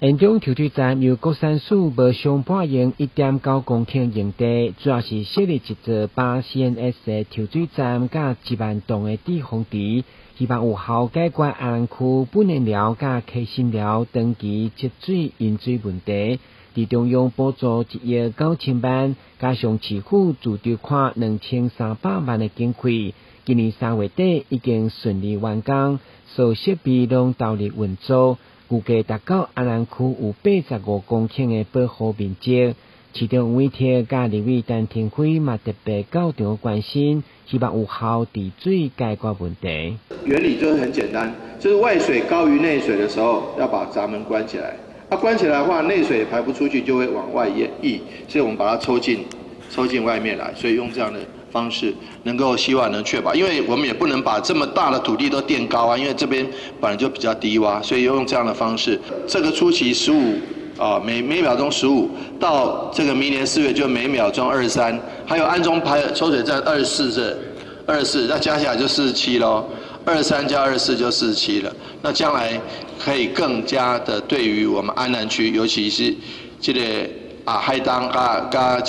延長抽水站由國山署無償撥用1.9公頃用地，主要是設立一座8 CMS 的抽水站，佮1萬棟的滯洪池，希望有效解決安南區本年寮佮溪心寮長期積水淹水問題。佇中央補助1億9千萬，加上市府自籌款2300萬的經費，今年3月底已經順利完工，所有設備攏投入運作。預計達到安南區有85公頃的保護面積。市長黃偉哲佮立委陳亭妃嘛特別到場關心，希望有效治水解決問題。原理就是很簡單，就是外水高於內水的時候，要把閘門關起來。啊，關起來的話，內水排不出去，就會往外溢，所以我們把它抽進，抽進外面來。所以用這樣的方式，能夠希望能確保，因為我們也不能把這麼大的土地都墊高啊，因為這邊本來就比較低窪，所以用這樣的方式。這個初期十五啊，每秒鐘15，到這個明年4月就每秒鐘23，還有安中排抽水站24是二十四，那加起來就47咯。23加24就四十七了。那將來可以更加的對於我們安南區，尤其是這個啊海東啊佮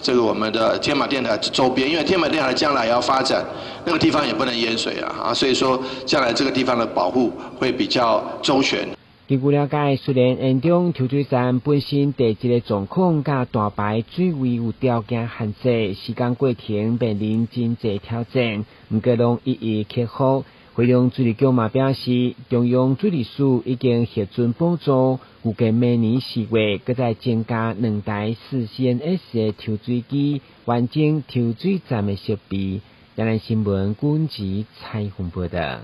這個我們的天馬電台周邊，因為天馬電台將來要發展，那個地方也不能淹水啊，啊，所以說將來這個地方的保護會比較周全。根據了解，雖然延長抽水站本身地質的狀況佮大排水位有條件限制，時間過程面臨真濟挑戰，毋過攏一一克服。惠陽水利局嘛表示，中央水利署已經核准補助，預計明年4月，閣再增加兩台4 CMS 的抽水機，完成抽水站的設備。亞南新聞，軍籍采訪報道。